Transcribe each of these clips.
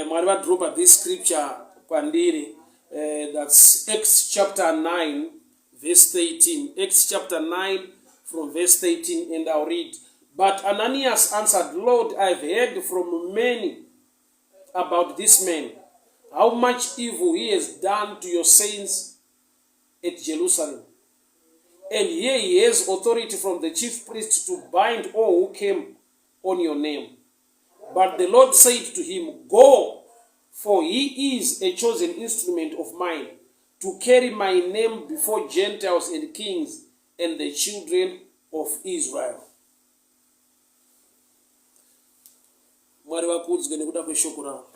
Mwari vadropa this scripture kwandiri. That's Acts chapter 9 verse 13. Acts chapter 9 from verse 13, and I'll read. "But Ananias answered, 'Lord, I've heard from many about this man, how much evil he has done to your saints at Jerusalem. And here he has authority from the chief priest to bind all who came on your name.' But the Lord said to him, 'Go, for he is a chosen instrument of mine to carry my name before Gentiles and kings and the children of Israel.'" Mwari vakudzwe nekuda kweshoko ravo.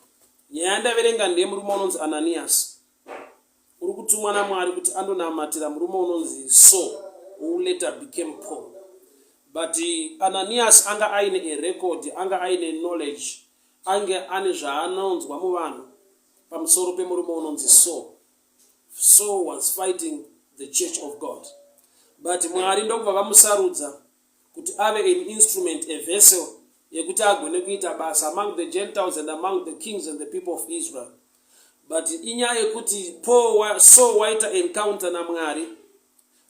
Nyaya yandaverenga ndeyemurume unonzi Ananias, uri kutumwa naMwari kuti andonamatira murume unonzi Saul, who later became Paul. But Ananias anga aine a record, anga aine knowledge, ange ane zvaanonzwa muvanhu pamusoro pemurume unonzi Saul. Saul was fighting the church of God, but Mwari ndokubva vamusarudza kuti ave an instrument, a vessel yekuti agone kuita basa among the Gentiles and among the kings and the people of Israel. But inyaya yekuti Paul wa, Saul waita encounter naMwari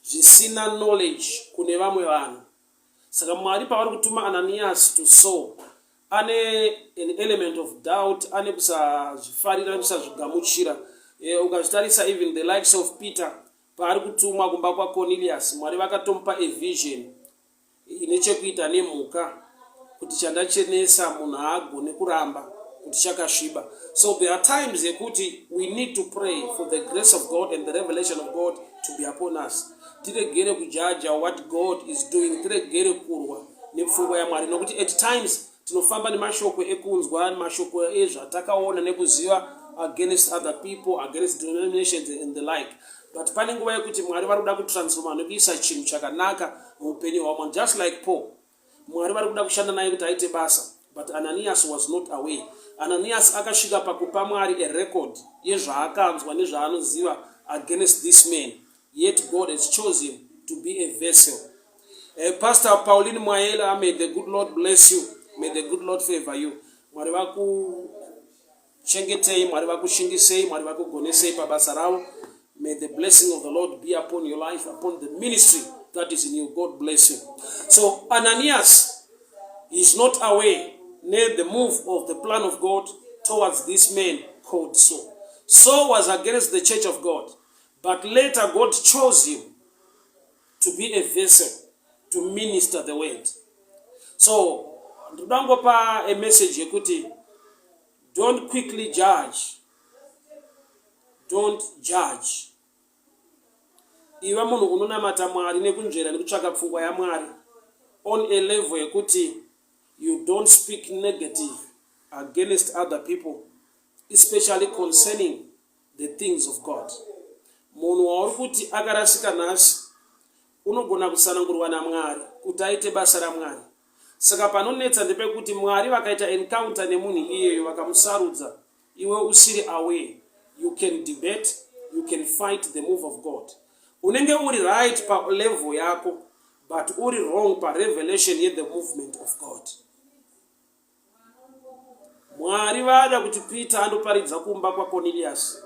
zvisina knowledge kune vamwe vanhu. Saka Mwari pavari kutuma Ananias to Saul, ane an element of doubt, ane kusazvifarira nekusazvigamuchira. Ukazvitarisa, even the likes of Peter, paari kutumwa kumba kwaCornelius, Mwari vakatomupa a vision ine chekuita nemhuka, kuti chandachenesa munhu haagone kuramba kuti chakasviba. So there are times yekuti we need to pray for the grace of God and the revelation of God to be upon us. Tiregere kujaja what God is doing, tiregere kurwa nepfungwa yaMwari, nokuti at times tinofamba nemashoko ekunzwa, mashoko ezvatakaona nekuziva against other people, against denominations and the like. But pane nguva yekuti Mwari vari kuda kutransforma nekuisa chinhu chakanaka muupenyu hwamwe. Just like Paul, Mwari vari kuda kushanda naye kuti aite basa, but Ananias was not aware. Ananias akasvika pakupa Mwari a record yezvaakanzwa nezvaanoziva against this man, yet God has chosen him to be a vessel. Pastor Pauline Mwaela, may the good Lord bless you, may the good Lord favor you. Mwari vakuchengetei, Mwari vakushingisei, Mwari vakugonesei pabasa ravo. May the blessing of the Lord be upon your life, upon the ministry that is in you. God bless you. So Ananias is not aware near the move of the plan of God towards this man called Saul. Saul was against the church of God, but later God chose him to be a vessel to minister the word. So ndoda kungopa a message yekuti don't quickly judge, don't judge. Iva munhu unonamata Mwari nekunzvera nekutsvaka pfungwa yaMwari on a level yekuti you don't speak negative against other people, especially concerning the things of God. Munhu wauri kuti akarasika nhasi unogona kusanangurwa naMwari kuti aite basa raMwari. Saka panonetsa ndepekuti Mwari vakaita encounter nemunhu iyeyo, vakamusarudza, iwe usiri aware, you can debate, you can fight the move of God. Unenge uri right palevel yako, but uri wrong parevelation yethe movement of God. Mwari vada kuti Peter andoparidza kumba kwaCornelius.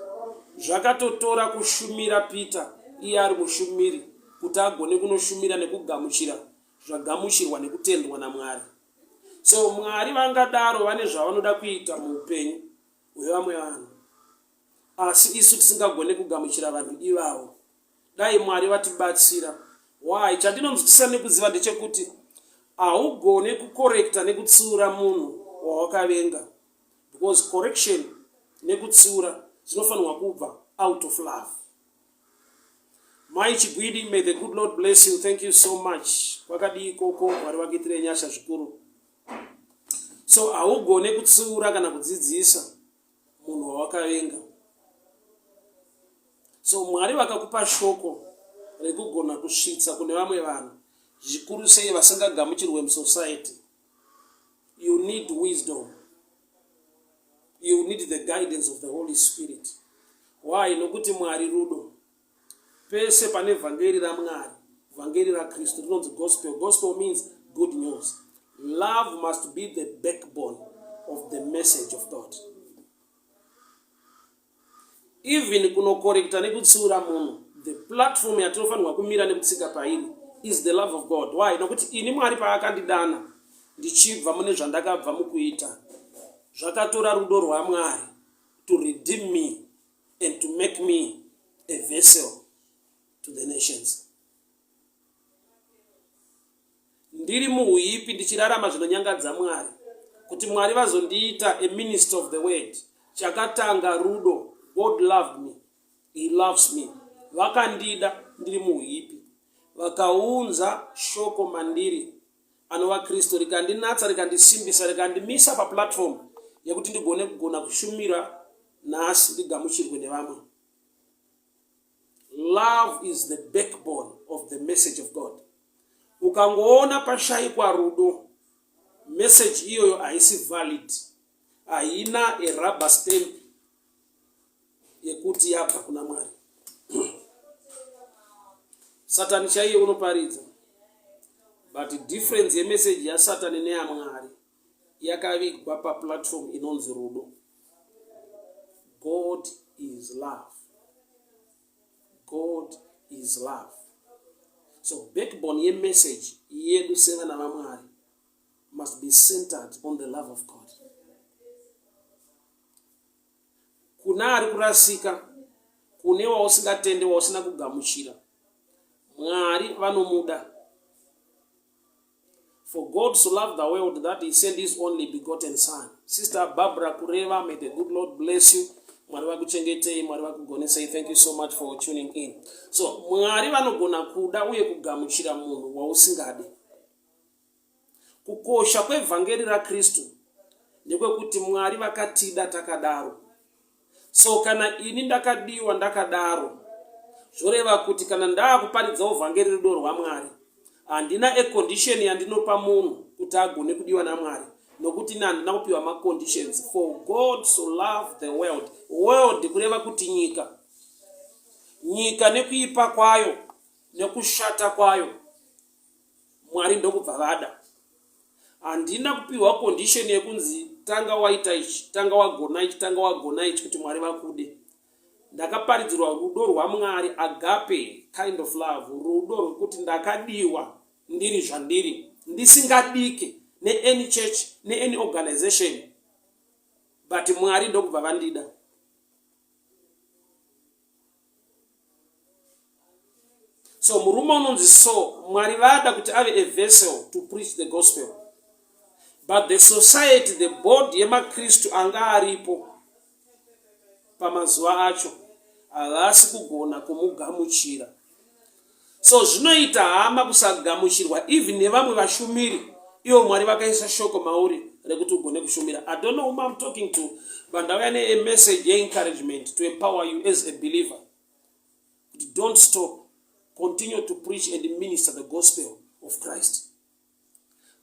Zvakatotora kushumira Peter, iye ari mushumiri, kuti agone kunoshumira nekugamuchira zvagamuchirwa nekutendwa naMwari. So Mwari vangadaro vane zvavanoda kuita muupenyu hwevamwe vanhu, asi isu tisingagone kugamuchira vanhu ivavo. Dai Mwari vatibatsira. Why? Chandinonzwisisa nekuziva ndechekuti haugone kukorekta nekutsiura munhu wawakavenga, because correction nekutsiura zvinofanirwa kubva out of love. Mai Chigwidi, may the good Lord bless you. Thank you so much. Kwakadii ikoko? Mwari vakuitirei nyasha zvikuru. So haugone kutsiura kana kudzidzisa munhu wawakavenga. So Mwari vakakupa shoko rekugona kusvitsa kune vamwe vanhu, zvikuru sei vasingagamuchirwe musociety, you need wisdom, you need the guidance of the Holy Spirit. Why? Nokuti Mwari rudo. Pese pane vhangeri raMwari, vhangeri raKristu rinonzi gospel. Gospel means good news. Love must be the backbone of the message of God. Even kunokorekta nekutsiura munhu, the platform yatinofanirwa kumira nekutsika pairi is the love of God. Why? Nokuti ini Mwari paakandidana ndichibva mune zvandakabva mukuita, zvakatora rudo rwaMwari to redeem me and to make me a vessel to the nations. Ndiri muhuipi ndichirarama zvinonyangadza Mwari, kuti Mwari vazondiita a minister of the word. Chakatanga rudo. God loved me. He loves me. Vakandida ndiri muhuipi. Vakaunza shoko mandiri anova Kristu rikandinatsa rikandisimbisa rikandimisa paplatform yekuti ndigone kugona kushumira nhasi ndigamuchirwe nevamwe. Love is the backbone of the message of God. Ukangoona pashaikwa rudo, message iyoyo haisi valid, haina a rubber stamp yekuti yabva kuna Mwari. Satani chaiye unoparidza, but difference yemessage yaSatani neyaMwari yakavigwa paplatform inonzi rudo. God is love. God is love. So backbone yemessage yedu sevana vaMwari must be centered on the love of God. Kuna ari kurasika, kune wausingatende, wausina kugamuchira, Mwari vanomuda. For God so loved the world that he sent his only begotten son. Sister Barbara Kureva, may the good Lord bless you. Mwari vakuchengetei, Mwari vakugonesei. Thank you so much for tuning in. So, Mwari vanogona kuda uye kugamuchira munhu wausingade. Kukosha kwevhangeri raKristu ndekwekuti Mwari vakatida takadaro. So kana ini ndakadiwa ndakadaro, zvoreva kuti kana ndaakuparidzawo vhangeri rudo rwaMwari, handina a condition yandinopa munhu kuti agone kudiwa naMwari nokuti ini handina kupiwa maconditions. For God so loved the world. World kureva kuti nyika. Nyika nekuipa kwayo nekushata kwayo Mwari ndokubva vada. Handina kupiwa condition yekunzi tanga waita ichi, tanga wagona ichi, tanga wagona ichi kuti Mwari vakude. Ndakaparidzirwa rudo rwaMwari, agape kind of love, rudo rwekuti ndakadiwa ndiri zvandiri, ndisingadike neany church, neany organization, but Mwari ndokubva vandida. So murume unonzi so Mwari vada kuti ave a vessel to preach the gospel. But the society, the body yemaKristu anga aripo pamazuva acho havasi kugona kumugamuchira. So zvinoita hama kusagamuchirwa even nevamwe vashumiri ivo Mwari vakaisa shoko mauri rekuti ugone kushumira. I don't know whom I'm talking to but ndauya ne a message yeencouragement to empower you as a believer. Kuti don't stop, continue to preach and minister the gospel of Christ.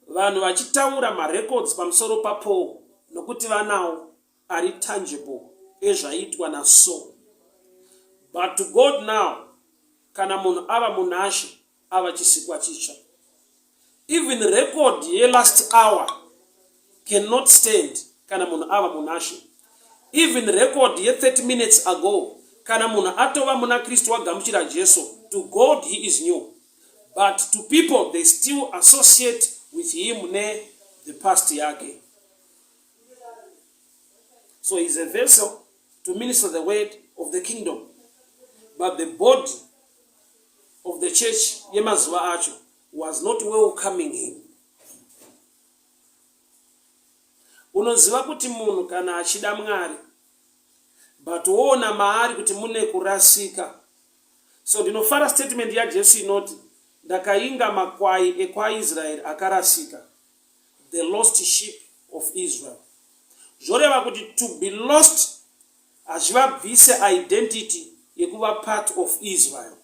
Vanhu vachitaura marecords pamusoro paPaul nokuti vanawo ari tangible ezvaiitwa naSaul. But to God now, kana munhu ava munaShe ava chisikwa chitsva. Even record yelast hour cannot stand kana munhu ava munaShe. Even record ye30 minutes ago kana munhu atova muna Kristu wagamuchira Jesu, to God he is new. But to people they still associate with him ne the past yake. So he's a vessel to minister the word of the kingdom. But the body of the church yemazuva acho was not welcoming him. Unoziva kuti munhu kana achida Mwari but woona maari kuti mune kurasika. So ndinofara statement yaJesu inoti ndakainga makwai ekwaIsraeri akarasika. the lost sheep of Israel. Zvoreva kuti to be lost hazvivabvise identity yekuva part of Israel.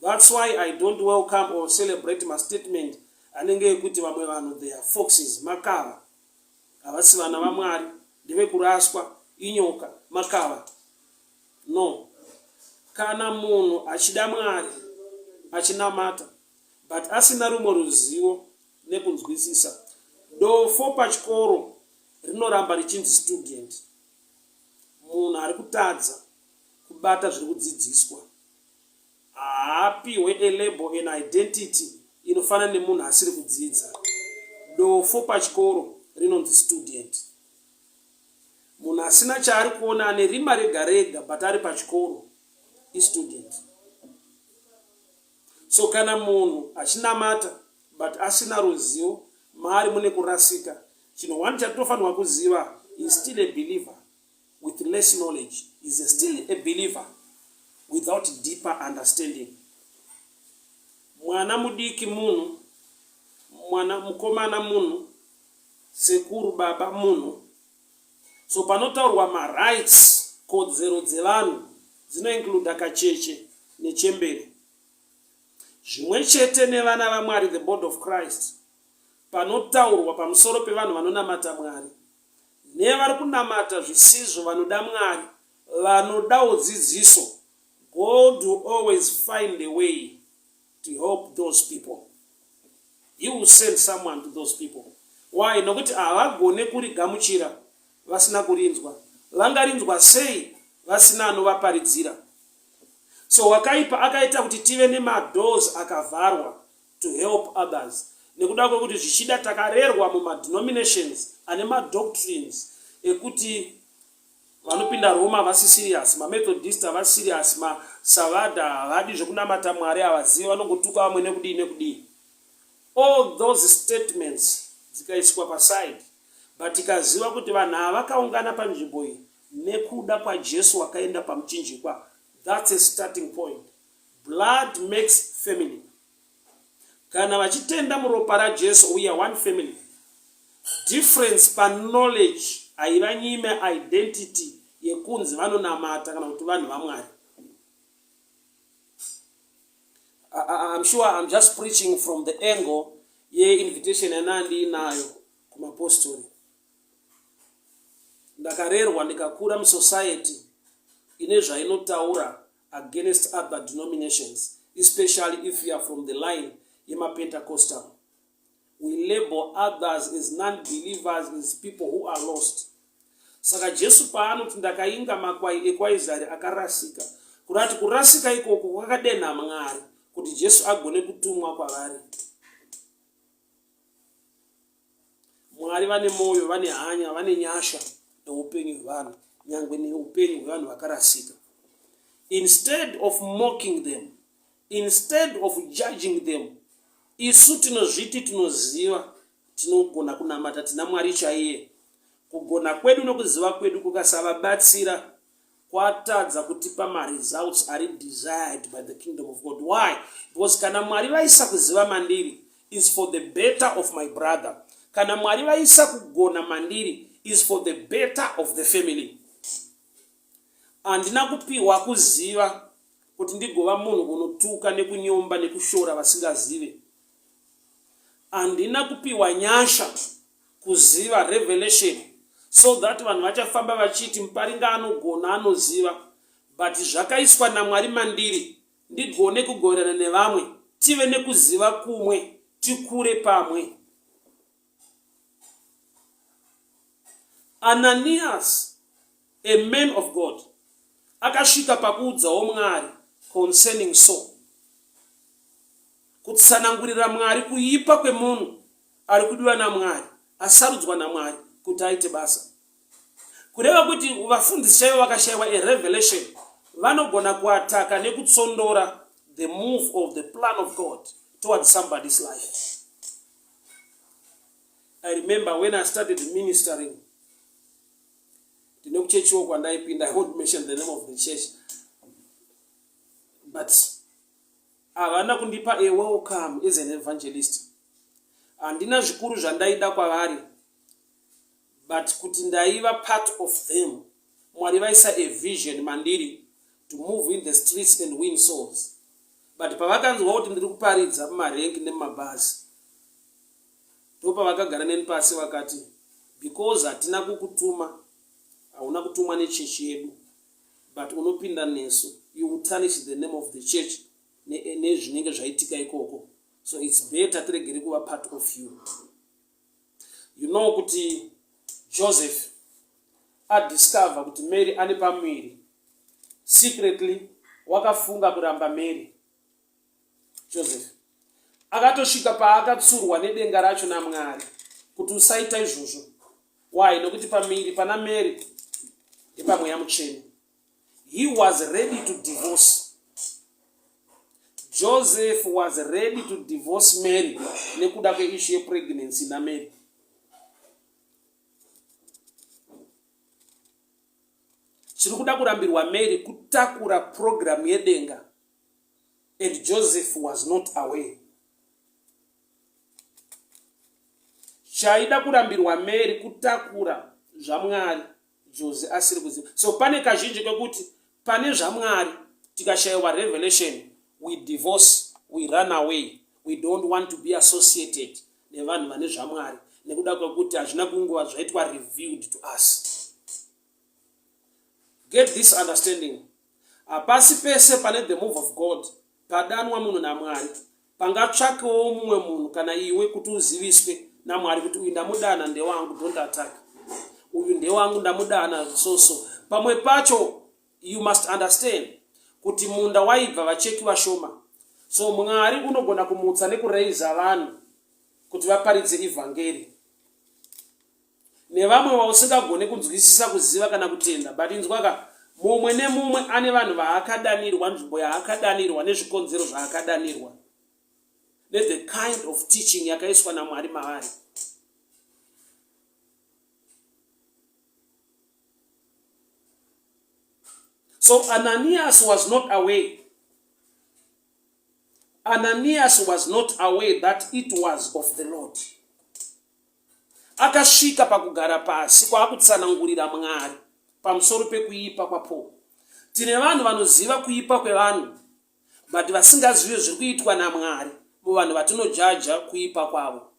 That's why I don't welcome or celebrate mastatement anenge ekuti vamwe vanhu they are foxes, makava. Havasi vana vaMwari, ndevekuraswa, inyoka, makava. No. Kana munhu achida Mwari, achinamata, but asina rumwe ruzivo nekunzwisisa, dofo pachikoro rinoramba richinzi student. Munhu ari kutadza kubata zviri kudzidziswa haapihwe a label, an identity inofanana nemunhu asiri kudzidza. Dofo pachikoro rinonzi student. Munhu asina chaari kuona, ane rima rega rega, but ari pachikoro, istudent. So kana munhu achinamata but asina ruzivo, maari mune kurasika. Chinhu one chatinofanirwa kuziva is still a believer with less knowledge, is still a believer without deeper understanding. Mwana mudiki munhu, mwana mukomana munhu, sekuru, baba munhu. So panotaurwa marights, kodzero dzevanhu dzinoincluda kacheche nechembere, zvimwe chete nevana vaMwari, the body of Christ. Panotaurwa pamusoro pevanhu vanonamata Mwari nevari kunamata zvisizvo, vanoda Mwari, vanodawo dzidziso, God will always find a way to help those people. He will send someone to those people. Why? Nokuti havagone kurigamuchira vasina kurinzwa. Vangarinzwa sei vasina anovaparidzira? So wakaipa akaita kuti tive nemadoors akavharwa to help others, nekuda kwekuti zvichida takarerwa mumadenominations ane madoctrines ekuti vanopinda Roma havasi serious, maMethodist havasi serious, maSavada havadi zvekunamata Mwari, havazivi, vanongotuka vamwe nekudii nekudii. All those statements dzikaiswa paside, but tikaziva kuti vanhu ava vakaungana panzvimbo iyi nekuda kwaJesu wakaenda pamuchinjikwa, that's a starting point. Blood makes family. Kana vachitenda muropa raJesu, we are one family. Difference paknowledge haivanyime identity yekunzi vanonamata kana kuti vanhu vaMwari. I'm sure I'm just preaching from the angle yeinvitation yanandiinayo kumapostori. Ndakarerwa ndikakura musociety ine zvainotaura against other denominations, especially if you are from the line yemapentecostal. We label others as non-believers, as people who are lost. Saka Jesu paanoti, "Ndakainga makwai ekwaIsraeri akarasika," kurati kurasika ikoko kwakadenha Mwari kuti Jesu agone kutumwa kwavari. Mwari vane mwoyo, vane hanya, vane nyasha neupenyu hwevanhu, nyange neupenyu hwevanhu vakarasika. Instead of mocking them, instead of judging them, isu tinozviti tinoziva, tinogona kunamata, tina Mwari chaiye, kugona kwedu nokuziva kwedu kukasavabatsira, kwatadza kutipa maresults ari desired by the kingdom of God. Why? Because kana Mwari vaisa kuziva mandiri is for the better of my brother. Kana Mwari vaisa kugona mandiri is for the better of the family. Handina kupiwa kuziva kuti ndigova munhu unotuka nekunyomba nekushora vasingazive. Handina kupiwa nyasha, kuziva, revelation, so that vanhu vachafamba vachiti Muparinga anogona, anoziva. But zvakaiswa naMwari mandiri ndigone kugoverana nevamwe, tive nekuziva kumwe, tikure pamwe. Ananias, a man of God, akasvika pakuudzawo Mwari concerning Saul, kutsanangurira Mwari kuipa kwemunhu ari kudiwa naMwari, asarudzwa naMwari kuti aite basa. Kureva kuti vafundisi chaivo vakashayiwa a revelation vanogona kuataka nekutsondora the move of the plan of God towards somebody's life. I remember when I started ministering, ndine kuchechiwo kwandaipinda. I won't mention the name of the church, but havana kundipa a welcome as an evangelist. Handina zvikuru zvandaida kwavari, but kuti ndaiva part of them. Mwari vaisa a vision mandiri to move in the streets and win souls, but pavakanzwa kuti ndiri kuparidza mumarengi nemumabhazi, ndopavakagara neni pasi vakati, "Because hatina kukutuma, hauna kutumwa nechechi yedu, but unopinda nesu, you will tarnish the name of the church nezvinenge zvaitika ikoko. So it's better tiregere kuva part of you." You know kuti Joseph adiscover kuti Mary ane pamuviri, secretly wakafunga kuramba Mary. Joseph akatosvika paakatsurwa nedenga racho naMwari kuti usaita izvozvo. Why? Nokuti pamiri pana Mary ndepamweya mutsvene. He was ready to divorce. Joseph was ready to divorce Mary nekuda kweissue yepregnancy naMary. Chiri kuda kurambirwa Mary kutakura program yedenga and Joseph was not aware. Chaida kurambirwa Mary kutakura zvaMwari Jose asiri kuziva. So pane kazhinji kekuti pane zvaMwari tikashaiwa revelation we divorce, we run away, we don't want to be associated nevanhu vane zvaMwari nekuda kwekuti hazvina kunguva zvaitwa revealed to us. Get this understanding. Hapasi pese pane the move of God padanwa munhu naMwari pangatsvakewo mumwe munhu kana iwe kuti uziviswe naMwari kuti uyu ndamudana ndewangu, don't attack. Uyu ndewangu ndamudana so so. Pamwe pacho you must understand kuti munda waibva vacheki vashoma. So Mwari unogona kumutsa nekuraiza vanhu kuti vaparidze ivhangeri nevamwe vausingagone kunzwisisa kuziva kana kutenda but inzwa ka mumwe nemumwe ane vanhu vaakadanirwa nzvimbo yaakadanirwa nezvikonzero zvaakadanirwa nethe kind of teaching yakaiswa namwari mavari. So Ananias was not aware. Ananias was not aware that it was of the Lord. Akasvika pakugara pasi kwaakutsanangurira Mwari pamusoro pekuipa kwaPaul. Tine vanhu vanoziva kuipa kwevanhu but vasingazive zviri kuitwa naMwari muvanhu vatinojaja kuipa kwavo.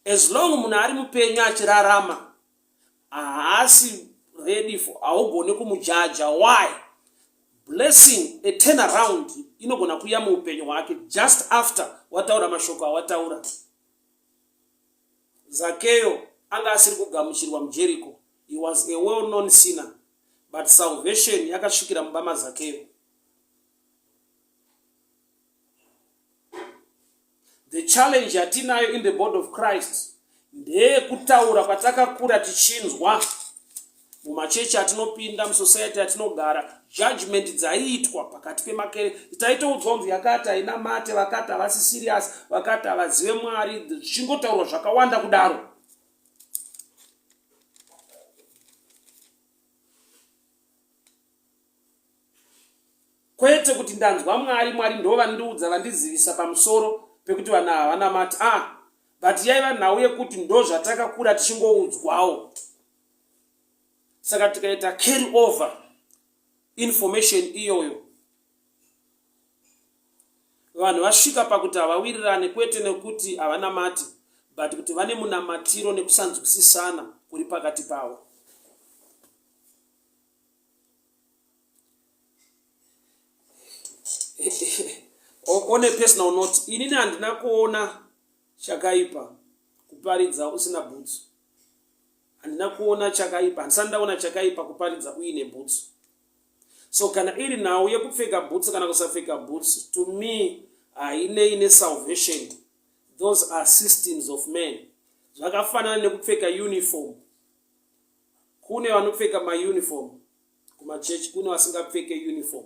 As long munhu ari mupenyu achirarama haasi ready for haugone kumujaja. Why? Blessing, a turn around inogona kuuya muupenyu hwake just after wataura mashoko awataura. Zakeyo anga asiri kugamuchirwa muJericho. He was a well known sinner but salvation yakasvikira mumba maZakeyo. The challenge yatinayo in the body of Christ ndeyekutaura kwatakakura tichinzwa mumachechi atinopinda, musociety yatinogara, judgment dzaiitwa pakati pemakere. Taitoudzwa kunzi yakati haina mate, vakati havasi serious, vakati havazive Mwari, zvichingotaurwa zvakawanda kudaro. Kwete kuti ndanzwa Mwari, Mwari ndovandiudza vandizivisa pamusoro pekuti vanhu ava vanamati. Ah, but yaiva nhau yekuti ndozvatakakura tichingoudzwawo. Saka tikaita carry over information iyoyo, vanhu vasvika pakuti havawirirane kwete nekuti havanamati but kuti vane munamatiro nekusanzwisisana kuri pakati pavo. On a personal note, inini handina kuona chakaipa kuparidza usina bhutsu. Handina kuona chakaipa, handisati ndaona chakaipa kuparidza uine bhutsu. So kana iri nhau yekupfeka bhutsu kana kusapfeka bhutsu, to me hainei nesalvation. Those are systems of men. Zvakafanana nekupfeka uniform. Kune vanopfeka mauniform kumachechi, kune vasingapfeke uniform.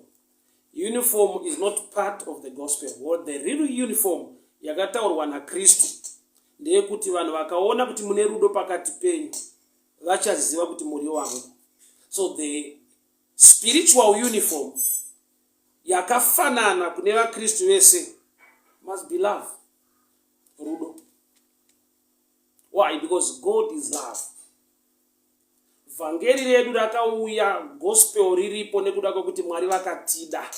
Uniform is not part of the gospel. What the real uniform yakataurwa naKristu ndeyekuti vanhu vakaona kuti mune rudo pakati penyu vachaziva kuti muri wangu. So the spiritual uniform yakafanana kune vaKristu vese must be love, rudo. Why? Because God is love. Vhangeri redu rakauya, gospel riripo nekuda kwekuti Mwari vakatida.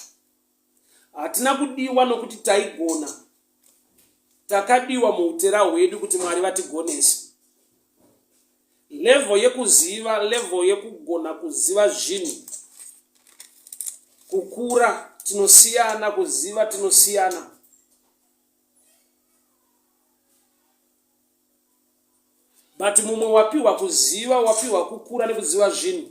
Hatina kudiwa nokuti taigona. Takadiwa muutera hwedu kuti Mwari vatigonese. Level yekuziva, level yekugona kuziva zvinhu. Kukura tinosiyana, kuziva tinosiyana. But mumwe wapiwa kuziva, wapiwa kukura nekuziva zvinhu.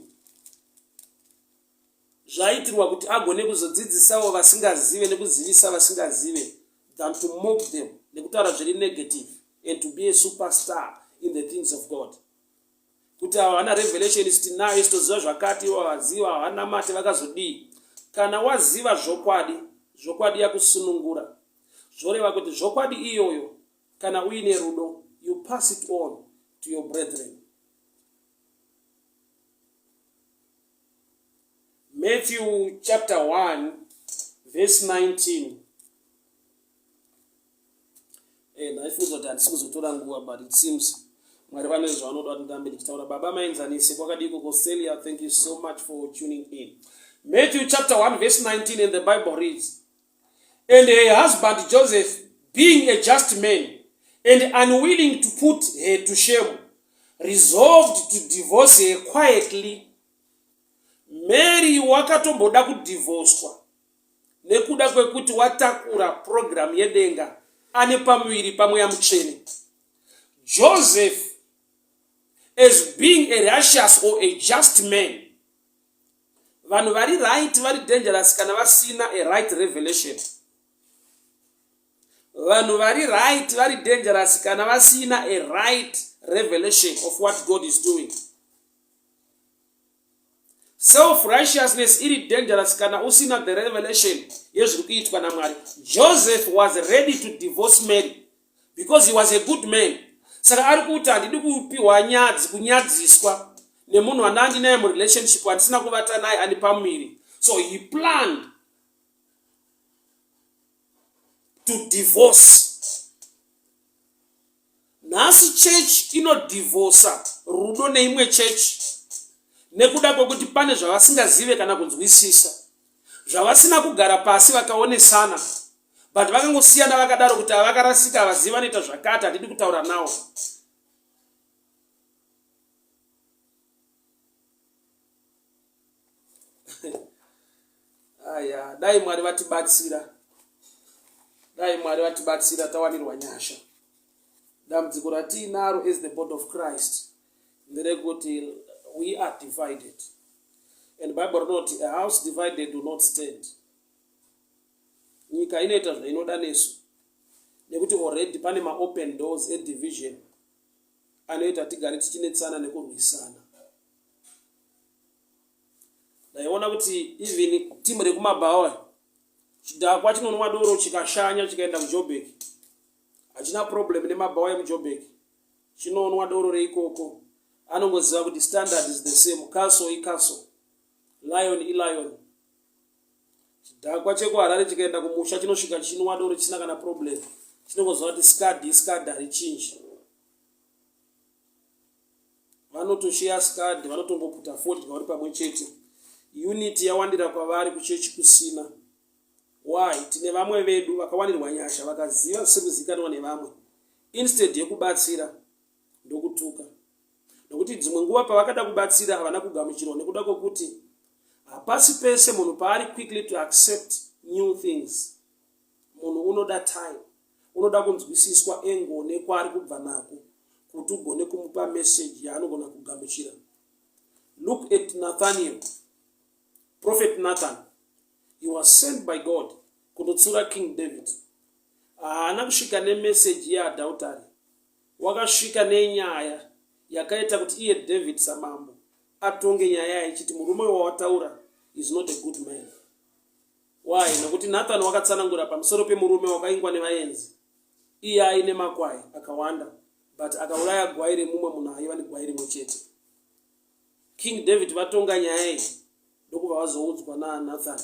Zvaitirwa kuti agone kuzodzidzisawo vasingazive nekuzivisa vasingazive than to mock them nekutaura zviri negative and to be a superstar in the things of God. Kuti ava vana revelation isu tinayo isu toziva zvakati ivo havaziva havanamate vakazodii. Kana waziva zvokwadi, zvokwadi yakusunungura. Zvoreva kuti zvokwadi iyoyo kana uine rudo you pass it on to your brethren. Matthew chapter 1 verse 19. Eh, ndaifunga kuti handisi kuzotora nguva but it seems Mwari vane zvavanoda kuti ndirambe ndichitaura. Baba Maenzanise kwakadii koko Celia, thank you so much for tuning in. Matthew chapter 1 verse 19 and the Bible reads, And her husband Joseph, being a just man and unwilling to put her to shame, resolved to divorce her quietly. Mary wakatomboda kudhivhoswa nekuda kwekuti watakura purogiramu yedenga ane pamuviri pamweya mutsvene. Joseph, as being a righteous or a just man, vanhu vari right vari dangerous kana vasina a right revelation. Vanhu vari right vari dangerous kana vasina a right revelation of what God is doing. Self righteousness iri dangerous kana usina the revelation yezviri kuitwa naMwari. Joseph was ready to divorce Mary because he was a good man. Saka ari kuti handidi kupiwa nyadzi, kunyadziswa nemunhu wandandinaye murelationship wandisina kuvata naye ane pamuviri. So he planned to divorce. Nhasi church inodhivhosa rudo neimwe church nekuda kwekuti pane zvavasingazive kana kunzwisisa, zvavasina kugara pasi vakaonesana, but vakangosiyana vakadaro kuti avakarasika havazivi vanoita zvakati, handidi kutaura nawo. Aya, dai Mwari vatibatsira, dai Mwari vatibatsira tawanirwa nyasha. Dambudziko ratiinaro as the body of Christ nderekuti we are divided and Bible rinoti a house divided will not stand. Nyika inoita zvainoda nesu nekuti already pane maopen doors edivision anoita tigare tichinetsana nekurwisana. Ndaiona kuti even team rekumabhawa chidhakwa chinonwa doro chikashanya chikaenda kuJoburg hachina problem nemabhawa emuJoburg, chinonwa doro reikoko anongoziva kuti standard is the same, castle icastle, lion ilion. Chidhakwa chekuHarare chikaenda kumusha chinosvika chinwa doro chisina kana problem, chinongoziva kuti scud iscud harichinji. Vanotosheya scud, vanotongoputa fodya vari pamwe chete. Unity yawandira kwavari kuchechi kusina. Why? Tine vamwe vedu vakawanirwa nyasha vakaziva zvisiri kuzikanwa nevamwe. Instead yekubatsira ndokutuka. Nokuti dzimwe nguva pavakada kubatsira havana kugamuchirwa nekuda kwekuti hapasi pese munhu paari quickly to accept new things. Munhu unoda time, unoda kunzwisiswa angle nekwaari kubva nako kuti ugone kumupa message yaanogona kugamuchira. Look at Nathaniel, Prophet Nathan. He was sent by God kundotsiura King David. Haana kusvika nemessage yeadultery. Wakasvika nenyaya yakaita kuti iye David samambo atonge nyaya yaichiti murume wawataura is not a good man. Why? Nokuti Nathan wakatsanangura pamusoro pemurume wakaingwa nevaenzi iye aine makwai akawanda but akauraya gwai remumwe munhu aiva negwai rimwe chete. King David vatonga nyaya iyi ndokubva vazoudzwa naNathan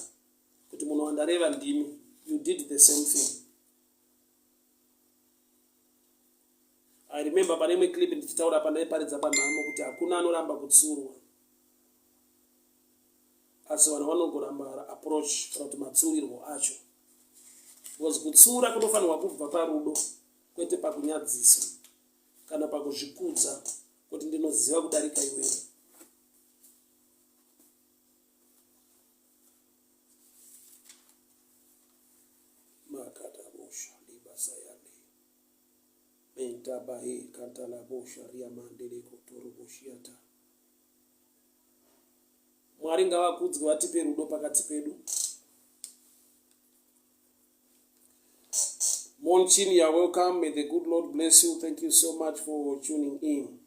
kuti munhu wandareva ndimi, you did the same thing. I remember pane imwe clip ndichitaura pandaiparidza panhamo kuti hakuna anoramba kutsurwa asi vanhu vanongoramba approach kana kuti matsurirwo acho because kutsura kunofanirwa kubva parudo kwete pakunyadzisa kana pakuzvikudza kuti ndinoziva kudarika iwewe. Makadabosha libasayande. Mentabahe kantalabosha riamandele kotoroboshiata. Mwari ngavakudzwe vatipe rudo pakati pedu. Monchin, you are welcome. May the good Lord bless you. Thank you so much for tuning in.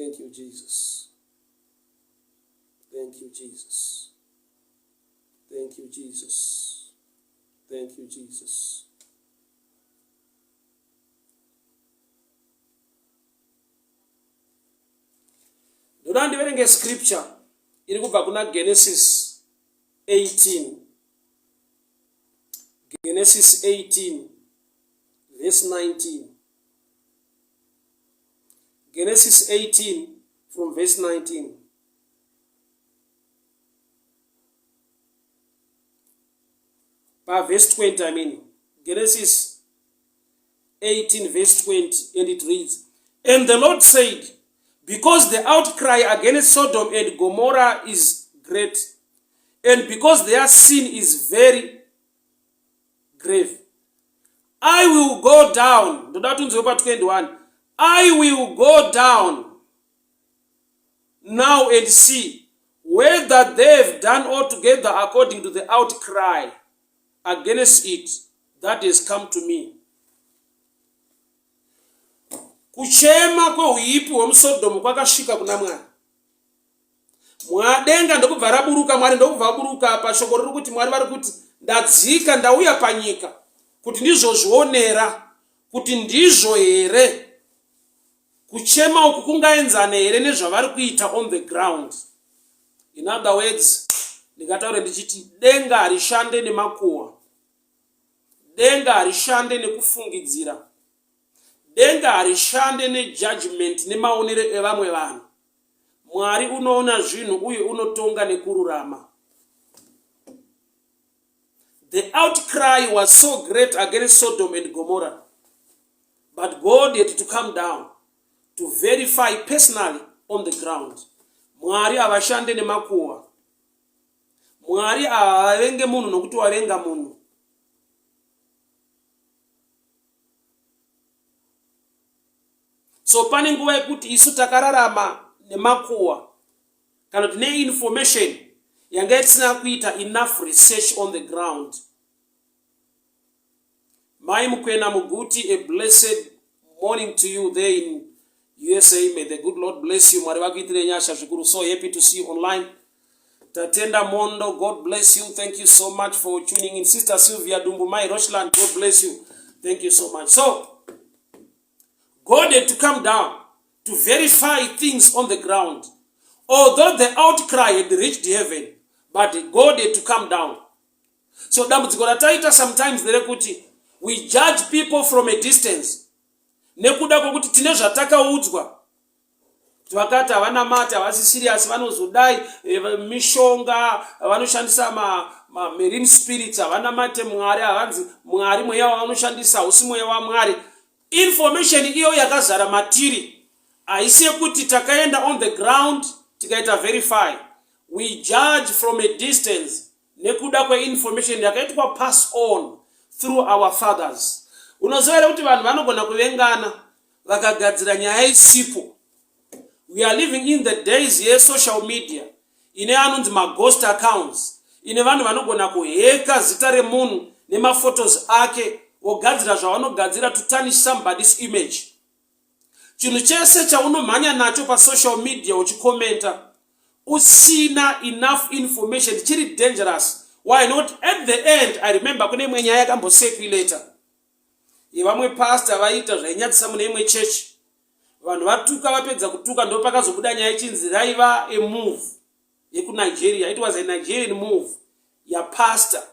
Thank you, Jesus. Thank you, Jesus. Thank you, Jesus. Thank you, Jesus. Ndoda ndiverenge scripture iri kubva kuna Genesis 18. Genesis 18 verse 19. Genesis 18 from verse 19. Pavhesi 20, I mean. Genesis 18 verse 20 and it reads, And the Lord said, Because the outcry against Sodom and Gomorrah is great, and because their sin is very grave, I will go down. Ndoda tunzwe pa 21. I will go down now and see whether they have done altogether according to the outcry against it that has come to me. Kuchema kweuipi hwemuSodhomu kwakasvika kuna Mwari. Mwadenga ndokubva raburuka, Mwari ndokubva aburuka. Apa shoko riri kuti Mwari vari kuti ndadzika ndauya panyika kuti ndizvozvionera kuti ndizvo here Kuchema uku kungaenzane here nezvavari kuita on the ground? In other words, ndingataure ndichiti denga harishande nemakuhwa. Denga harishande nekufungidzira. Denga harishande nejudgment nemaonero evamwe vanhu. Mwari unoona zvinhu uye unotonga nekururama. The outcry was so great against Sodom and Gomorrah. But God had to come down to verify personally on the ground. Mwari havashande nemakuhwa. Mwari havavenge munhu nokuti wavenga munhu. So pane nguva yekuti isu takararama nemakuhwa kana kuti neinformation yanga isina kuita enough research on the ground. Mai Mukwena Muguti, a blessed morning to you there in USA. May the good Lord bless you. Mwari vakuitire nyasha zvikuru. So happy to see you online. Tatenda Mondo, God bless you. Thank you so much for tuning in. Sister Sylvia Dumbu, Mai Roshland, God bless you. Thank you so much. So, God had to come down to verify things on the ground. Although the outcry had reached heaven, but God had to come down. So dambudziko rataita sometimes nderekuti we judge people from a distance nekuda kwekuti tine zvatakaudzwa kuti vakati havanamati havasi serious vanozodai eh, mishonga vanoshandisa mamarine spirits havanamate mwari havanzi mwari mweya wavanoshandisa hausi mweya wamwari information iyo yakazara matiri haisi yekuti takaenda on the ground tikaita verify we judge from a distance nekuda kweinformation yakaitwa pass on through our fathers. Unoziva here kuti vanhu vanogona kuvengana vakagadzira nyaya isipo. We are living in the days yesocial media ine anonzi maghost accounts ine vanhu vanogona kuheka zita remunhu nemaphotos ake vogadzira zvavanogadzira to tarnish somebody's image. Chinhu chese chaunomhanya nacho pasocial media uchikomenta usina enough information chiri dangerous. Why not? At the end, I remember kune imwe nyaya yakambocirculata yevamwe pastor vaiita zvainyadzisa mune imwe church. Vanhu vatuka vapedza kutuka ndopakazobuda nyaya ichinzi raiva a move yekuNigeria. It was a Nigerian move yapastor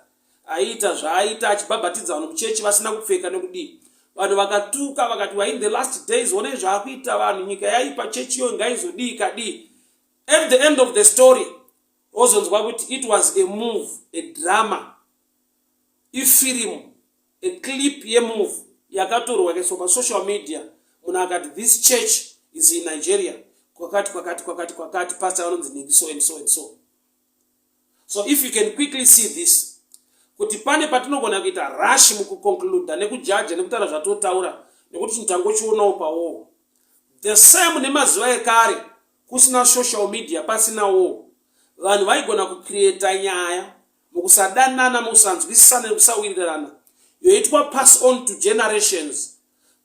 aiita zvaaita achibhabhatidza vanhu muchechi vasina kupfeka nekudii. Vanhu vakatuka vakati we in the last days, onai zvaakuita vanhu, nyika yaipa, chechi iyo ngaizodii kadii. At the end of the story wozonzwa kuti it was a move, a drama, ifirimu, a clip yemove yakatorwa ikaiswa pasocial media. Munhu akati this church is in Nigeria. Kwakati kwakati kwakati kwakati, pastor vanonzi nhingi, so and so and so. So if you can quickly see this, kuti pane patinogona kuita rush mukuconcluda nekujaja nekutaura zvatotaura, nekuti chinhu tangochionawo pawowo. The same nemazuva ekare, kusina social media, pasinawo vanhu vaigona kucreata nyaya mukusadanana, mukusanzwisisana nekusawirirana, yoitwa pass on to generations.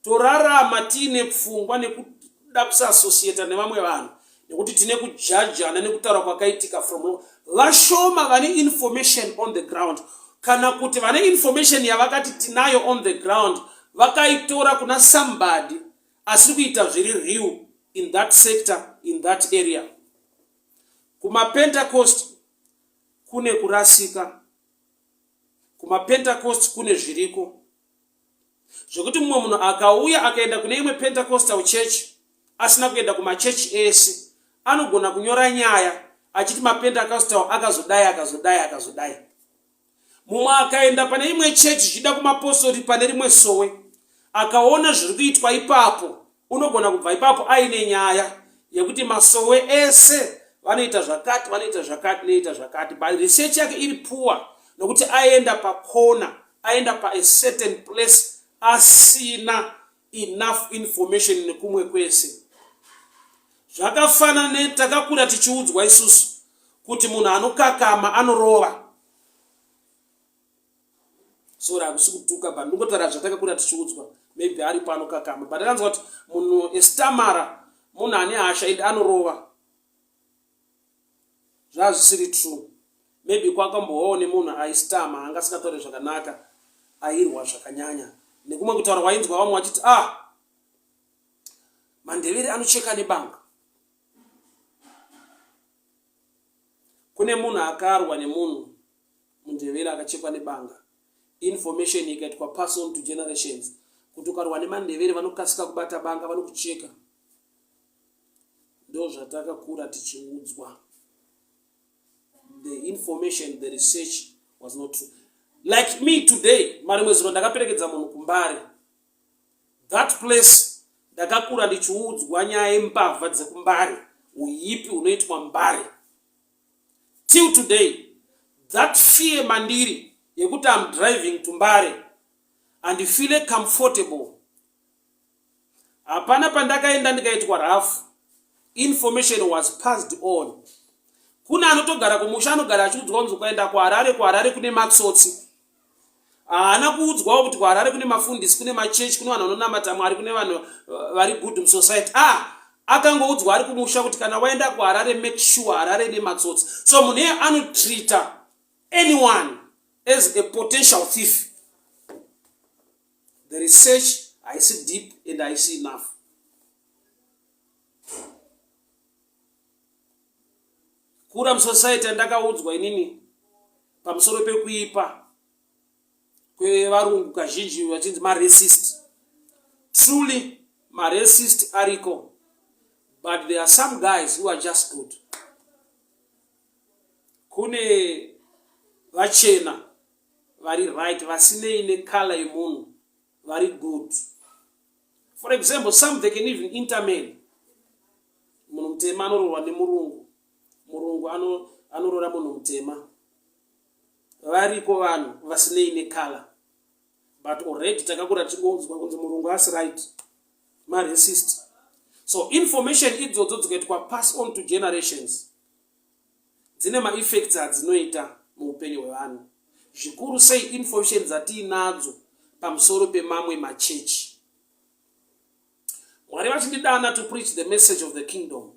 Torarama tiine pfungwa nekuda kusaasociata nevamwe vanhu nekuti tine kujajana nekutaura kwakaitika from vashoma vane information on the ground, kana kuti vane information yavakati tinayo on the ground, vakaitora kuna somebody asiri kuita zviri real in that sector, in that area. KumaPentecost kune kurasika, kumaPentecost kune zviriko zvekuti mumwe munhu akauya akaenda kune imwe Pentecostal church, asina kuenda kumachechi ese, anogona kunyora nyaya achiti maPentecostal akazodai, akazodai, akazodai. Mumwe akaenda pane imwe chechi, zvichida kumapostori, pane rimwe sowe, akaona zviri kuitwa ipapo, unogona kubva ipapo aine nyaya yekuti masowe ese vanoita zvakati, vanoita zvakati, noita zvakati. But research yake iri poor nokuti aenda pakona, aenda pa a certain place asina enough information nekumwe kwese. Zvakafanana netakakura tichiudzwa isusu kuti munhu anokakama anorova. Sorry, hakusi kutuka, but ndingotaura zvatakakura tichiudzwa. Maybe aripo anokakama, but akanzwa kuti munhu a stammerer munhu ane hasha ende anorova. Zvazvisiri true. Maybe kwakambovawo nemunhu aistammer, anga asingatauri zvakanaka, airwa zvakanyanya. Nekumwe kutaura wainzwa vamwe vachiti, "Ah, maNdevere anocheka nebanga." Kune munhu akarwa nemunhu muNdevere akachekwa nebanga. Information ikaitwa pass on to generations kuti ukarwa nemaNdevere vanokasika kubata banga, vanokucheka. Ndo zvatakakura tichiudzwa. The information, the research was not true. Like me today, marimwe zuro ndakaperekedza munhu kuMbare. That place ndakakura ndichiudzwa nyaya yembavha dzekuMbare, uipi hunoitwa Mbare. Till today that fear mandiri yekuti am driving to Mbare, handifeel comfortable. Hapana pandakaenda ndikaitwa rough. Information was passed on. Kune anotogara kumusha, anogara achiudzwa kunzi ukaenda kuHarare, kuHarare kune matsotsi. Haana kuudzwawo kuti kuHarare kune mafundisi, kune machechi, kune vanhu vanonamata Mwari, kune vanhu vari good musociety. Ah, akangoudzwa ari kumusha kuti kana waenda kuHarare, make sure Harare nematsotsi. So munhu iye anotreata anyone as a potential thief. The research haisi deep and haisi enough. Kura musociety, andakaudzwa inini pamusoro pekuipa kwevarungu, kazhinji vachinzi maracist. Truly maracist ariko, but there are some guys who are just good. Kune vachena vari right, vasinei necolour yemunhu, vari good. For example, some, they can even intermarry. Munhu mutema anoroorwa nemurungu, murungu anoroora munhu mutema. Variko vanhu vasinei necolour, but already takakura tichingonzwa kunzi murungu asi right, maracist. So information idzodzo dzikaitwa pass on to generations, dzine maeffects adzinoita muupenyu hwevanhu, zvikuru sei information dzatiinadzo pamusoro pemamwe machechi. Mwari vachindidana to preach the message of the kingdom,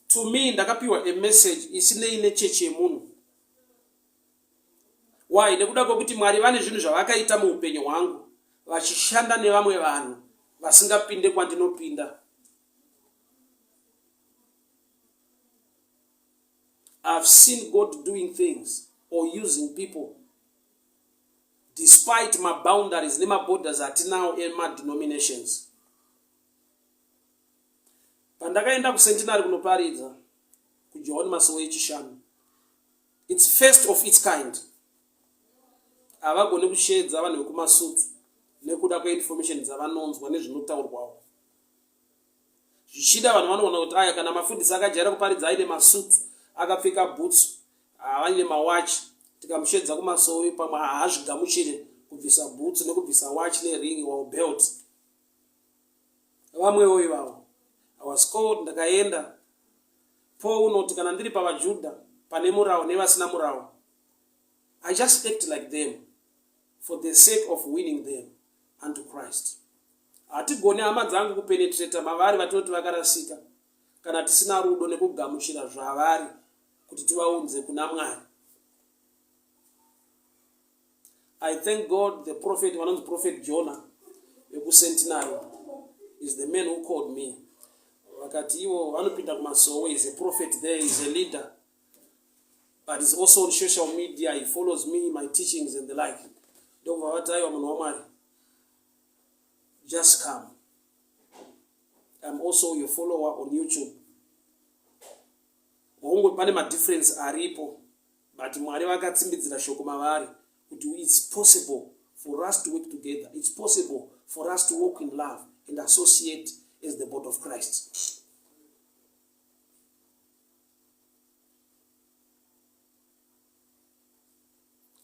to me ndakapiwa a message isinei nechechi yemunhu. Why? Nekuda kwekuti Mwari vane zvinhu zvavakaita muupenyu hwangu vachishanda nevamwe vanhu vasingapinde kwandinopinda. I've seen God doing things or using people despite maboundaries nemaborders atinawo emadenominations. Pandakaenda kuCentenary kunoparidza kuJohn Masowe yechishanu, it's first of its kind. Havagoni kushedza vanhu vekuMasutu nekuda kweinformation dzavanonzwa nezvinotaurwawo. Zvichida vanhu vanoona kuti aya kana mafundisi akajaira kuparidza aine masutu, akapfeka bhutsu, aine mawachi, tikamushedza kumasowe pamwe haazvigamuchire kubvisa bhutsu nekubvisa wachi nering or belt. Vamwewo ivavo. I was called, ndakaenda. Paul unoti kana ndiri pavaJudha pane murawo nevasina murawo, I just act like them for the sake of winning them unto Christ. Hatigoni hama dzangu kupenetreta mavari vatinoti vakarasika kana tisina rudo nekugamuchira zvavari kuti tivaunze kuna Mwari. I thank God the prophet vanonzi prophet Jonah vekuCentenary is the man who called me vakati ivo vanopinda kumasowe is a prophet there is a leader but is also on social media he follows me my teachings and the like ndokubva vati aiwa munhu wamwari just come I'm also your follower on YouTube hongu pane madifference aripo but mwari vakatsimbidzira shoko mavari kuti it's possible for us to work together it's possible for us to walk in love and associate as the body of christ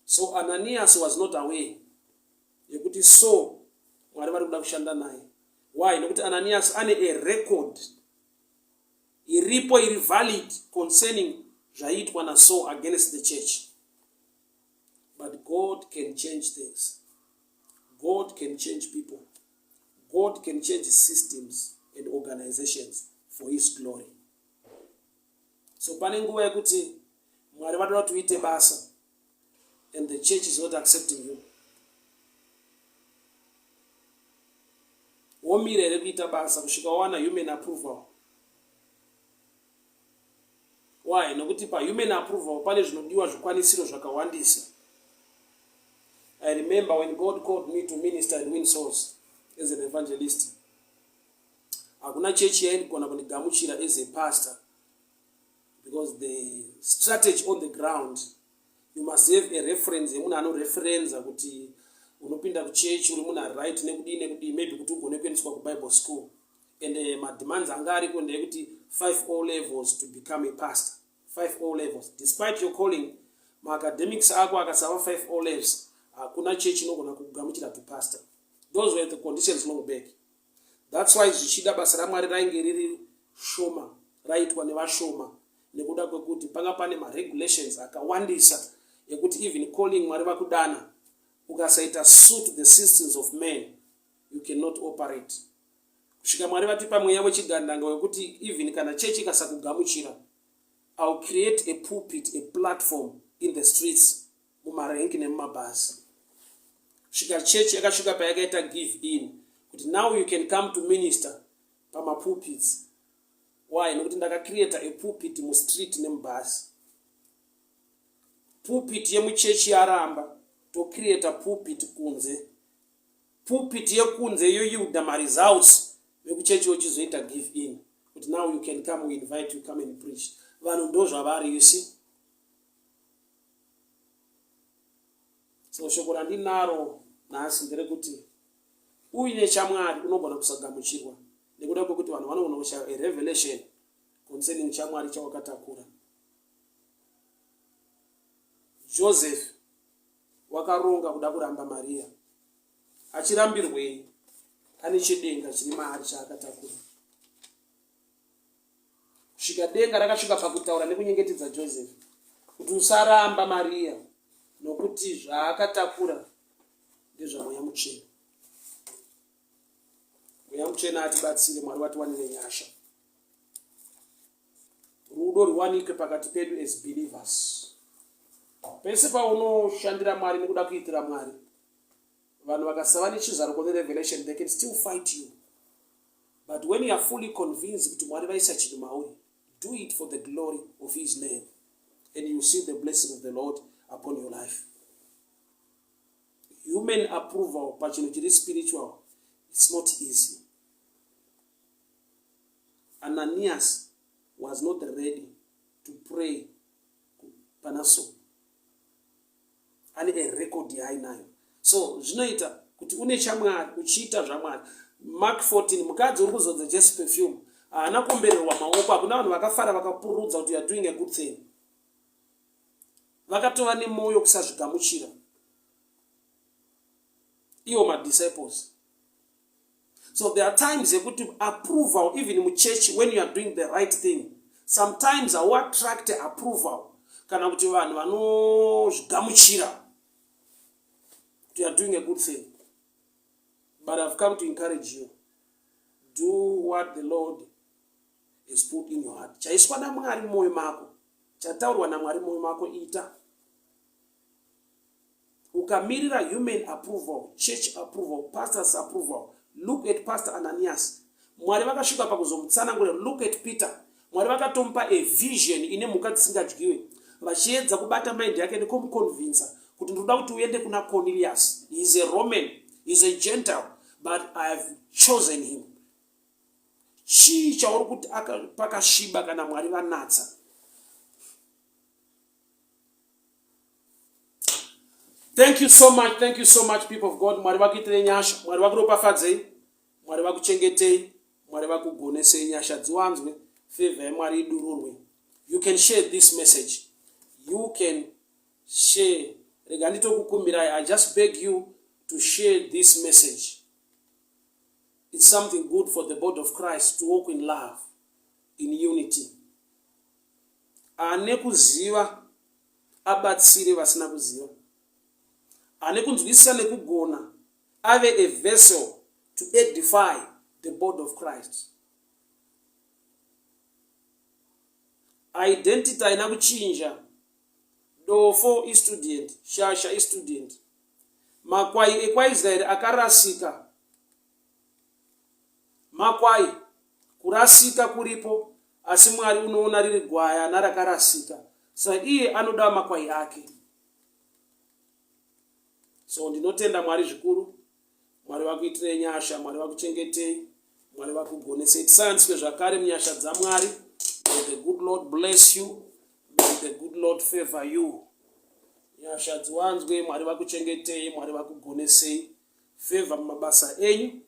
so ananias was not aware yekuti so mwari vari kuda kushanda naye why nekuti ananias ane a record iripo iri valid concerning zvaiitwa nasaul against the church but god can change things god can change people god can change systems and organizations for his glory so pane nguva yekuti mwari vatoda kuti uite basa and the church is not accepting you womira here kuita basa kusvika wawana human approval why nokuti pahuman approval pane zvinodiwa zvikwanisiro zvakawandisa i remember when god called me to minister and win souls as an evangelist hakuna chechi yaindigona kundigamuchira as a pastor because the strategy on the ground you must have a reference yemunhu anoreferenza kuti unopinda kuchechi uri munhu ari right nekudii nekudii maybe kuti ugone kuendeswa kubible school and eh, mademands anga ariko ndeyekuti five o levels to become a pastor five o levels despite your calling maacademics ako akasava five o levels hakuna chechi inogona kugamuchira to pastor those were the conditions long back That's why zvichida basa raMwari rainge riri shoma raitwa nevashoma nekuda kwekuti panga pane maregulations akawandisa ekuti even calling Mwari vakudana ukasaita suit the systems of men you cannot operate kusvika Mwari vatipa mweya wechigandanga wekuti even kana chechi ikasakugamuchira I'll create a pulpit, a platform in the streets mumarenki nemumabhazi kusvika chechi yakasvika payakaita give in kuti now you can come to minister pamapulpits why nekuti ndakacreata a pulpit mustreet nemubhazi pulpit yemuchechi yaramba tocreata pulpit kunze pulpit yekunze yoyiuda maresults vekuchechi vochizoita give in kuti now you can come we invite you come and preach vanhu ndozvavari you see So shoko randinaro nhasi nderekuti uine chaMwari unogona kusagamuchirwa nekuda kwekuti vanhu vanogona kushaya a revelation concerning chaMwari chawakatakura. Joseph wakaronga kuda kuramba Maria achirambirwei ane chedenga chiri maari chaakatakura. kusvika denga rakasvika pakutaura nekunyengetedza Joseph kuti usaramba Maria nokuti zvaakatakura ndezvamweya mutsvene. Mweya mutsvene atibatsire, Mwari watiwanire nyasha, rudo rwuwanikwe pakati pedu as believers. Pese paunoshandira Mwari nekuda kuitira Mwari, vanhu vakasava nechizaruko nerevelation they can still fight you But when you are fully convinced kuti Mwari vaisa chinhu mauri, do it for the glory of his name and you see the blessing of the Lord upon your life. Human approval pachinhu chiri spiritual, it's not easy. Ananias was not ready to pray pana so ane a record yaainayo so zvinoita kuti une chamwari uchiita zvamwari mark 14 mukadzi uri kuzodza jesu perfume Haana kuombererwa maoko, hakuna vanhu vakafara vakapururudza kuti youare doing a good thing. Vakatova nemwoyo kusazvigamuchira iwo madisciples. So there are times yekuti approval even muchurch when you are doing the right thing sometimes hauattract approval kana kuti vanhu vanozvigamuchira kuti you are doing a good thing. But I've come to encourage you, do what the Lord has put in your heart. Chaiswa naMwari mumwoyo mako, chataurwa naMwari mumwoyo mako, ita. Ukamirira human approval, church approval, pastor's approval. Look at Pastor Ananias. Mwari vakasvika pakuzomutsanangurira. Look at Peter. Mwari vakatomupa a vision ine mhuka dzisingadyiwe, vachiedza kubata mind yake nekumuconvinsa kuti ndinoda kuti uende kuna Cornelius. He is a Roman, he is a Gentile, but I have chosen him. Chii chauri kuti pakasviba kana Mwari vanatsa? Thank you so much, thank you so much people of God. Mwari vakuitire nyasha, Mwari vakuropafadzei, Mwari vakuchengetei, Mwari vakugonesei, nyasha dziwanzwe, favor yaMwari idururwe. You can share this message. You can share. Rega nditokukumbirai, I just beg you to share this message. It's something good for the body of Christ to walk in love, in unity. Ane kuziva abatsire vasina kuziva. Ane kunzwisisa nekugona ave a vessel to edify the body of Christ. Identity haina kuchinja. Dofo istudent, shasha istudent. Makwai ekwaIsraeri akarasika. Makwai, kurasika kuripo asi Mwari unoona riri gwayana rakarasika sa iye anoda makwai ake. So ndinotenda Mwari zvikuru. Mwari vakuitirei nyasha, Mwari vakuchengetei, Mwari vakugonesei. Tisanganiswe zvakare munyasha dzaMwari. May the good Lord bless you. May the good Lord favor you. Nyasha dziwanzwe, Mwari vakuchengetei, Mwari vakugonesei. Favor mumabasa enyu,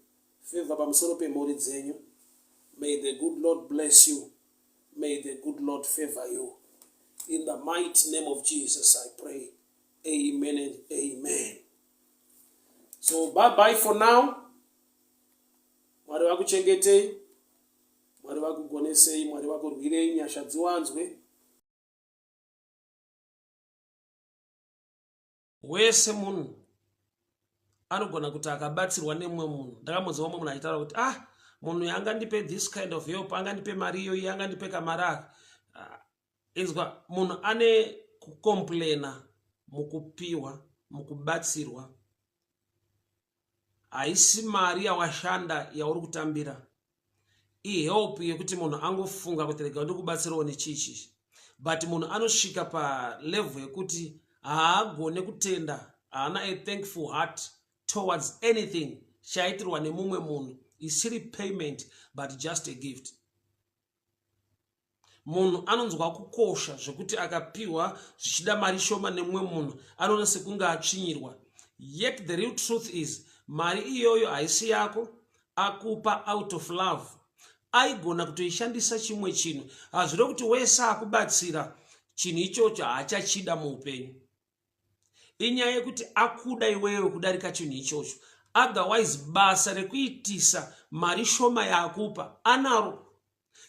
favor pamusoro pemhuri dzenyu. May the good Lord bless you. May the good Lord favor you. In the mighty name of Jesus I pray. Amen and amen. So bye bye for now. Mwari vakuchengetei. Mwari vakugonesei, Mwari vakurwirei, nyasha dziwanzwe. Wese munhu anogona kuti akabatsirwa nemumwe munhu. Ndakambonzwa mumwe munhu achitaura kuti ah, munhu uyu angandipe this kind of help, angandipe mari iyoyi, angandipe kamari aka. Ah, inzwa, munhu ane kucomplaina mukupiwa, mukubatsirwa. Haisi mari yawashanda yauri kutambira, ihelp yekuti munhu angofunga kuti rega ndikubatsirawo nechii chichi, but munhu anosvika palevel yekuti haagone kutenda, haana a thankful heart towards anything chaitirwa nemumwe munhu isiri payment but just a gift. Munhu anonzwa kukosha zvekuti akapiwa zvichida mari shoma nemumwe munhu anoona sekunge atsvinyirwa, yet the real truth is mari iyoyo haisi yako, akupa out of love. Aigona kutoishandisa chimwe chinhu. Hazviro kuti wese akubatsira chinhu ichocho haachachida muupenyu. Inyaya yekuti akuda iwewe kudarika chinhu ichocho. Otherwise basa rekuitisa mari shoma yaakupa anaro.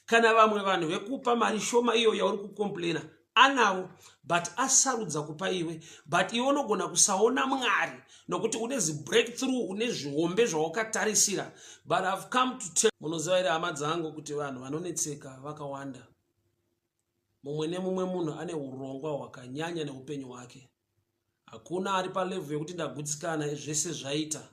Kana vamwe vanhu vekupa mari shoma iyo yauri kucomplaina anavo, but asarudza kupa iwe. But iwe unogona kusaona Mwari nokuti une zibreakthrough, une zvihombe zvawakatarisira. But I've come to tell, munoziva here hama dzangu kuti vanhu vanonetseka vakawanda. Mumwe nemumwe munhu ane urongwa hwakanyanya neupenyu hwake. Hakuna ari palevel yekuti ndagutsikana zvese zvaita.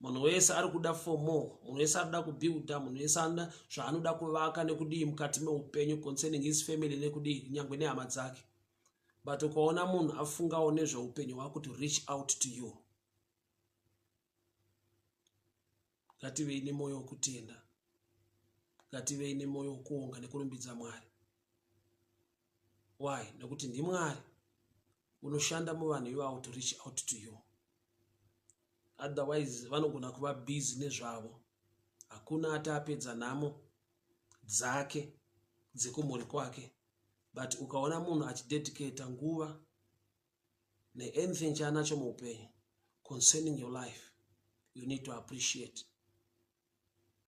Munhu wese ari kuda for more, munhu wese ari kuda kubuilda, munhu wese anoda zvaanoda kuvaka nekudii mukati meupenyu concerning his family nekudii nyangwe nehama dzake. But ukaona munhu afungawo nezveupenyu hwako to reach out to you, ngativei nemwoyo wokutenda, ngativei nemwoyo wokuonga nekurumbidza Mwari. Why? Nekuti ndiMwari unoshanda muvanhu ivavo to reach out to you. Otherwise vanogona kuva busy nezvavo. Hakuna ati apedza nhamo. Dzake dzekumhuri kwake, but ukaona munhu achidedicata nguva neanything chaanacho muupenyu concerning your life, you need to appreciate.